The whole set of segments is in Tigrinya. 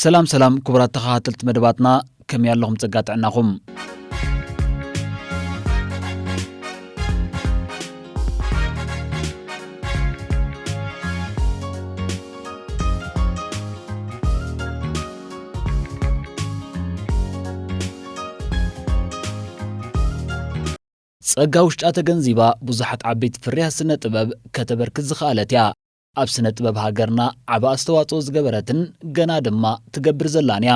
ሰላም ሰላም ክቡራት ተኸታተልቲ መደባትና፣ ከመይ ኣለኹም ጸጋ ጥዕናኹም? ጸጋ ውሽጣ ተገንዚባ ብዙሓት ዓበይቲ ፍርያት ስነ ጥበብ ከተበርክት ዝኸኣለት እያ። ኣብ ስነ ጥበብ ሃገርና ዓቢ ኣስተዋጽኦ ዝገበረትን ገና ድማ ትገብር ዘላን እያ።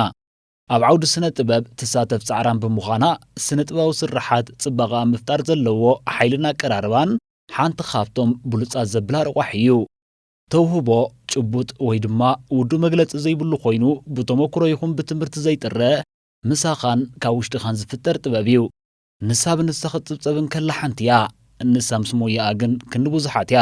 ኣብ ዓውዲ ስነ ጥበብ ትሳተፍ ጻዕራም ብምዃና፣ ስነ ጥበባዊ ስርሓት ጽባቐኣ ምፍጣር ዘለዎ ሓይልን ኣቀራርባን ሓንቲ ካብቶም ብሉጻት ዘብላ ረቋሒ እዩ። ተውህቦ ጭቡጥ ወይ ድማ ውዱእ መግለጺ ዘይብሉ ኮይኑ፣ ብተመክሮ ይኹን ብትምህርቲ ዘይጥረ፣ ምሳኻን ካብ ውሽጥኻን ዝፍጠር ጥበብ እዩ። ንሳ ብንሳ ክትጽብጸብ እንከላ ሓንቲ እያ። ንሳ ምስ ሞያኣ ግን ክንዲ ብዙሓት እያ።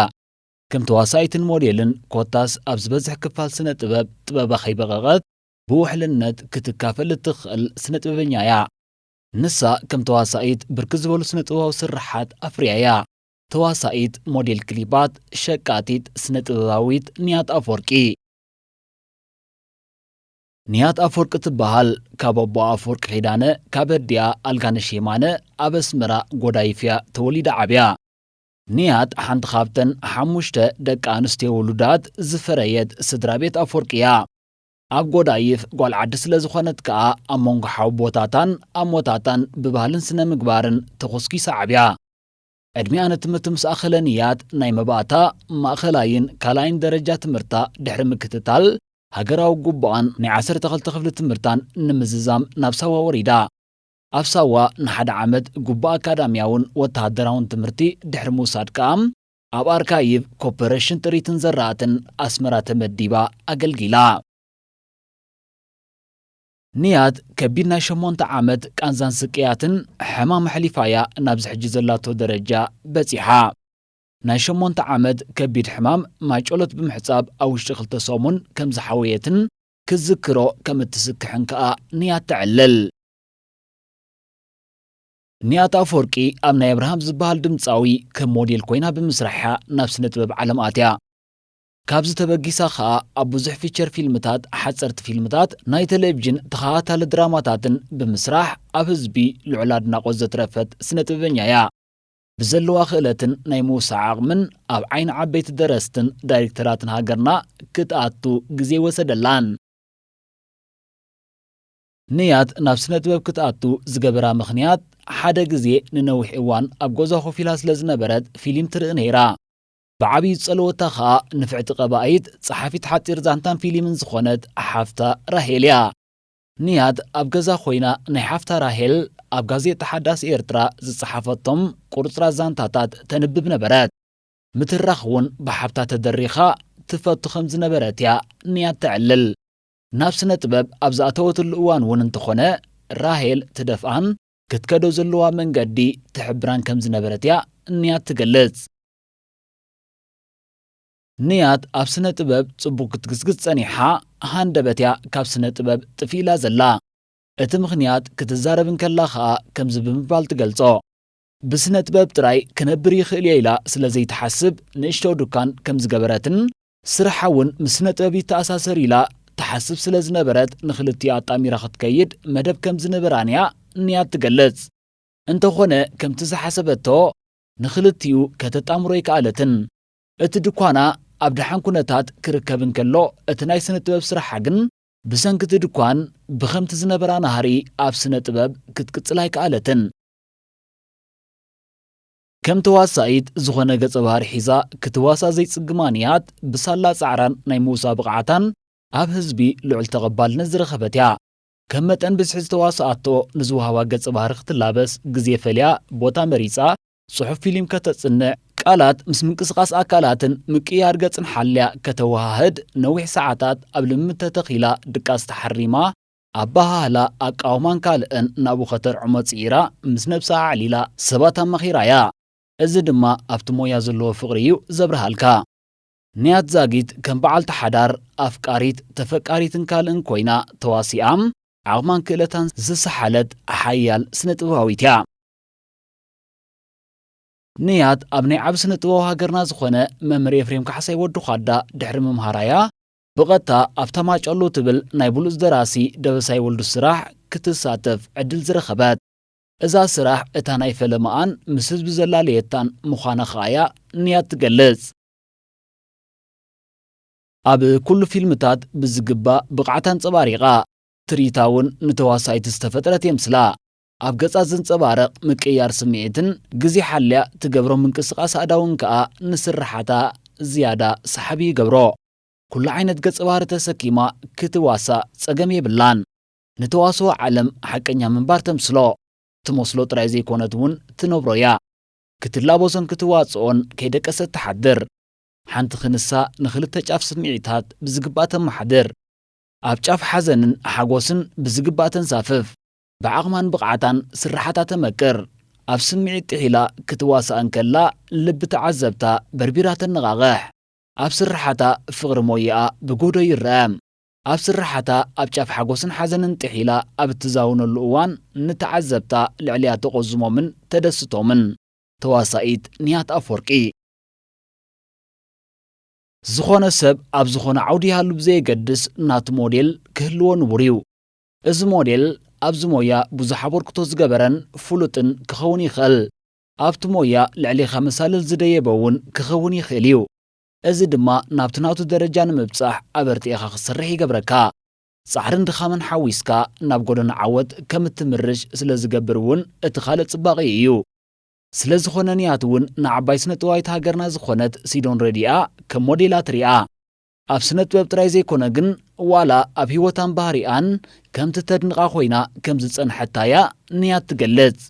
ከም ተዋሳኢትን ሞዴልን፣ ኮታስ ኣብ ዝበዝሕ ክፋል ስነ ጥበብ፣ ጥበባ ከይበቐቐት ብውሕልነት ክትካፈል እትኽእል ስነ ጥበበኛ እያ። ንሳ ከም ተዋሳኢት ብርክት ዝበሉ ስነ ጥበባዊ ስርሓት ኣፍርያ እያ። ተዋሳኢት፣ ሞዴል ክሊፓት፣ ሸቃጢት፣ ስነ ጥበባዊት ንያት ኣፈወርቂ። ንያት ኣፈወርቂ ትበሃል። ካብ ኣቦኣ ኣፈወርቂ ኪዳነ፣ ካብ ኣዲኣ ኣልጋነሽ የማነ፣ ኣብ ኣስመራ ጎዳይፍ እያ ተወሊዳ ዓብያ። ንያት ሓንቲ ካብተን ሓሙሽተ ደቂ ኣንስትዮ ውሉዳት ዝፈረየት ስድራ ቤት ኣፈወርቂ እያ። ኣብ ጎዳይፍ ጓል ዓዲ ስለ ዝኾነት ከኣ፣ ኣብ መንጎ ሓውቦታታን ኣሞታታን ብባህልን ስነ ምግባርን ተኾስኪሳ ዓብያ። ዕድሚኣ ንትምህርቲ ምስ ኣኸለ ንያት፣ ናይ መባእታ፣ ማእኸላይን ካልኣይን ደረጃ ትምህርታ ድሕሪ ምክትታል፣ ሃገራዊ ግቡኣን ናይ ዓሰርተ ክልተ ክፍሊ ትምህርታን ንምዝዛም ናብ ሳዋ ወሪዳ። ኣብ ሳዋ ንሓደ ዓመት ግቡእ ኣካዳሚያውን ወተሃደራውን ትምህርቲ ድሕሪ ምውሳድ ከኣ፣ ኣብ ኣርካይቭ ኮርፖሬሽን ጥሪትን ዘራእትን ኣስመራ ተመዲባ ኣገልጊላ። ንያት ከቢድ ናይ ሸሞንተ ዓመት ቃንዛን ስቅያትን ሕማም ኣሕሊፋ እያ ናብዚ ሕጂ ዘላቶ ደረጃ በጺሓ። ናይ ሸሞንተ ዓመት ከቢድ ሕማም ማይጨሎት ብምሕጻብ ኣብ ውሽጢ ክልተ ሰሙን ከም ዝሓወየትን ክዝክሮ ከም እትስክሕን ከኣ ንያት ተዕልል። ንያት ኣፈወርቂ ኣብ ናይ ኣብርሃም ዝበሃል ድምጻዊ ከም ሞዴል ኮይና ብምስራሕ እያ ናብ ስነ ጥበብ ዓለም ኣትያ። ካብዚ ተበጊሳ ከኣ ኣብ ብዙሕ ፊቸር ፊልምታት፣ ሓጸርቲ ፊልምታት፣ ናይ ቴሌቪዥን ተኸታታሊ ድራማታትን ብምስራሕ ኣብ ህዝቢ ልዑል ኣድናቖት ዘትረፈት ስነ ጥበበኛ እያ። ብዘለዋ ክእለትን ናይ ምውሳዕ ዓቕምን ኣብ ዓይኒ ዓበይቲ ደረስትን ዳይሬክተራትን ሃገርና ክትኣቱ ግዜ ወሰደላን። ንያት ናብ ስነ ጥበብ ክትኣቱ ዝገበራ ምኽንያት፣ ሓደ ግዜ ንነዊሕ እዋን ኣብ ገዛ ኮፍ ኢላ ስለ ዝነበረት ፊልም ትርኢ ነይራ። ብዓብዩ ዝጸለወታ ኸኣ ንፍዕቲ ቀባኢት፣ ጸሓፊት ሓጺር ዛንታን ፊልምን ዝኾነት ሓፍታ ራሄል እያ። ንያት ኣብ ገዛ ኮይና ናይ ሓፍታ ራሄል ኣብ ጋዜጣ ሓዳስ ኤርትራ ዝጸሓፈቶም ቁርጽራጽ ዛንታታት ተንብብ ነበረት። ምትራኽ እውን ብሓፍታ ተደሪኻ ትፈቱ ከም ዝነበረት እያ ንያት ተዕልል። ናብ ስነ ጥበብ ኣብ ዝኣተወትሉ እዋን እውን እንተኾነ፣ ራሄል ትደፍኣን ክትከዶ ዘለዋ መንገዲ ትሕብራን ከም ዝነበረት እያ ንያት ትገልጽ። ንያት ኣብ ስነ ጥበብ ጽቡቕ ክትግስግስ ጸኒሓ፣ ሃንደበት እያ ካብ ስነ ጥበብ ጥፍ ኢላ ዘላ። እቲ ምኽንያት ክትዛረብ እንከላ ኸኣ ከምዚ ብምባል ትገልጾ። ብስነ ጥበብ ጥራይ ክነብር ይኽእል እየ ኢላ ስለ ዘይትሓስብ፣ ንእሽቶ ዱካን ከም ዝገበረትን ስርሓ እውን ምስ ስነ ጥበብ ይተኣሳሰር ኢላ ትሓስብ ስለ ዝነበረት፣ ንኽልቲኡ ኣጣሚራ ክትከይድ መደብ ከም ዝነበራን እያ ንያት ትገልጽ። እንተኾነ፣ ከምቲ ዝሓሰበቶ ንኽልቲኡ ከተጣምሮ ኣይከኣለትን። እቲ ድኳና ኣብ ደሓን ኩነታት ክርከብ እንከሎ፣ እቲ ናይ ስነ ጥበብ ስርሓ ግን ብሰንኪ እቲ ድኳን ብኸምቲ ዝነበራ ናህሪ ኣብ ስነ ጥበብ ክትቅጽል ኣይከኣለትን። ከም ተዋሳኢት ዝኾነ ገጸ ባህሪ ሒዛ ክትዋሳእ ዘይጽግማ ንያት፣ ብሳላ ጻዕራን ናይ ምውሳእ ብቕዓታን ኣብ ህዝቢ ልዑል ተቐባልነት ዝረኸበት እያ። ከም መጠን ብዝሒ ዝተዋስኣቶ ንዝወሃባ ገጸ ባህሪ ክትላበስ ግዜ ፈልያ፣ ቦታ መሪጻ፣ ጽሑፍ ፊልም ከተጽንዕ፣ ቃላት ምስ ምንቅስቓስ ኣካላትን ምቅይያር ገጽን ሓልያ ከተወሃህድ፣ ነዊሕ ሰዓታት ኣብ ልምምድ ተተኺላ ድቃስ ተሓሪማ፣ ኣበሃህላ፣ ኣቃውማን ካልእን ናብኡ ከተርዕሞ ጽዒራ፣ ምስ ነብሳ ኣዕሊላ ሰባት ኣማኺራ እያ። እዚ ድማ ኣብቲ ሞያ ዘለዎ ፍቕሪ እዩ ዘብርሃልካ። ንያት ዛጊት ከም በዓልቲ ሓዳር፣ ኣፍቃሪት፣ ተፈቃሪትን ካልእን ኮይና ተዋሲኣ፣ ዓቕማን ክእለታን ዝሰሓለት ሓያል ስነ ጥበባዊት እያ። ንያት ኣብ ናይ ዓቢ ስነ ጥበባዊ ሃገርና ዝኾነ መምህር ኤፍሬም ካሕሳይ ወዲ ዃዳ ድሕሪ ምምሃራያ፣ ብቐጥታ ኣብታ ማጨሎ ትብል ናይ ብሉጽ ደራሲ ደበሳይ ወልዱ ስራሕ ክትሳተፍ ዕድል ዝረኸበት። እዛ ስራሕ እታ ናይ ፈለማኣን ምስ ህዝቢ ዘላለየታን ምዃና ከኣ'ያ ንያት ትገልጽ። ኣብ ኩሉ ፊልምታት ብዝግባእ ብቕዓት ኣንጸባሪቓ፣ ትርኢታ እውን ንተዋሳኢት ዝተፈጥረት የምስላ። ኣብ ገጻ ዘንጸባርቕ ምቅይያር ስምዒትን ግዜ ሓልያ ትገብሮ ምንቅስቓስ ኣእዳውን ከኣ ንስርሓታ ዝያዳ ሰሓቢ ይገብሮ። ኩሉ ዓይነት ገጸ ባህሪ ተሰኪማ ክትዋሳእ ጸገም የብላን። ንተዋስኦ ዓለም ሓቀኛ ምንባር ተምስሎ። ትመስሎ ጥራይ ዘይኮነት እውን ትነብሮ እያ። ክትላበሶን ክትዋጽኦን ከይደቀሰት ትሓድር። ሓንቲ ክንሳ ንኽልተ ጫፍ ስምዒታት ብዝግባእ ተመሓድር። ኣብ ጫፍ ሓዘንን ሓጎስን ብዝግባእ ተንሳፍፍ። ብዓቕማን ብቕዓታን ስርሓታ ተመቅር። ኣብ ስምዒት ጥሒላ ክትዋሳእ እንከላ ልቢ ተዓዘብታ በርቢራ ተነቓቕሕ። ኣብ ስርሓታ ፍቕሪ ሞያኣ ብጎዶ ይረአ። ኣብ ስርሓታ ኣብ ጫፍ ሓጎስን ሓዘንን ጥሒላ ኣብ እትዛውነሉ እዋን ንተዓዘብታ ልዕሊኣ ተቖዝሞምን ተደስቶምን። ተዋሳኢት ንያት ኣፈወርቂ። ዝኾነ ሰብ ኣብ ዝኾነ ዓውዲ ይሃሉ ብዘየገድስ ናቱ ሞዴል ክህልዎ ንቡር እዩ። እዚ ሞዴል ኣብዚ ሞያ ብዙሕ ኣበርክቶ ዝገበረን ፍሉጥን ክኸውን ይኽእል። ኣብቲ ሞያ ልዕሌኻ መሳልል ዝደየበ እውን ክኸውን ይኽእል እዩ። እዚ ድማ ናብቲ ናቱ ደረጃ ንምብጻሕ ኣበርቲዕኻ ክትሰርሕ ይገብረካ። ጻዕርን ድኻምን ሓዊስካ ናብ ጎደና ዓወት ከም እትምርሽ ስለ ዝገብር እውን እቲ ካልእ ጽባቐኡ እዩ። ስለ ዝኾነ ንያት እውን ንዓባይ ስነ ጥበባዊት ሃገርና ዝኾነት ሲዶን ረዲኣ ከም ሞዴላ ትሪኣ። ኣብ ስነ ጥበብ ጥራይ ዘይኮነ ግን ዋላ ኣብ ህይወታን ባህሪኣን ከምቲ ተድንቓ ኮይና ከም ዝጸንሐታ'ያ ንያት ትገልጽ።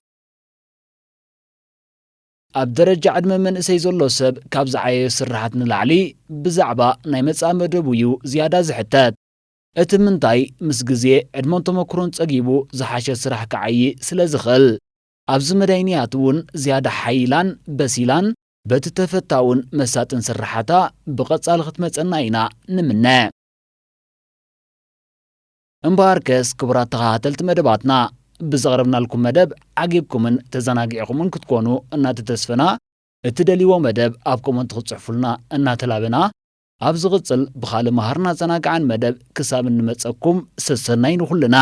ኣብ ደረጃ ዕድመ መንእሰይ ዘሎ ሰብ ካብ ዝዓየዮ ስርሓት ንላዕሊ ብዛዕባ ናይ መጻኢ መደቡ እዩ ዝያዳ ዝሕተት። እቲ ምንታይ ምስ ግዜ ዕድመን ተመክሮን ጸጊቡ ዝሓሸ ስራሕ ክዓዪ ስለ ዝኽእል። ኣብዚ መዳይ ንያት እውን ዝያዳ ሓይላን በሲላን በቲ ተፈታውን መሳጥን ስርሓታ ብቐጻሊ ክትመጸና ኢና ንምነ። እምበኣርከስ ክቡራት ተኸታተልቲ መደባትና ብዘቕረብናልኩም መደብ ዓጊብኩምን ተዘናጊዕኹምን ክትኮኑ እናተተስፈና እትደልይዎ መደብ ኣብ ኮመንት ክትጽሕፉልና እናተላበና ኣብ ዝቕጽል ብኻልእ መሃርን ኣዘናጋዕን መደብ ክሳብ እንመጸኩም ሰሰናይ ንኹልና።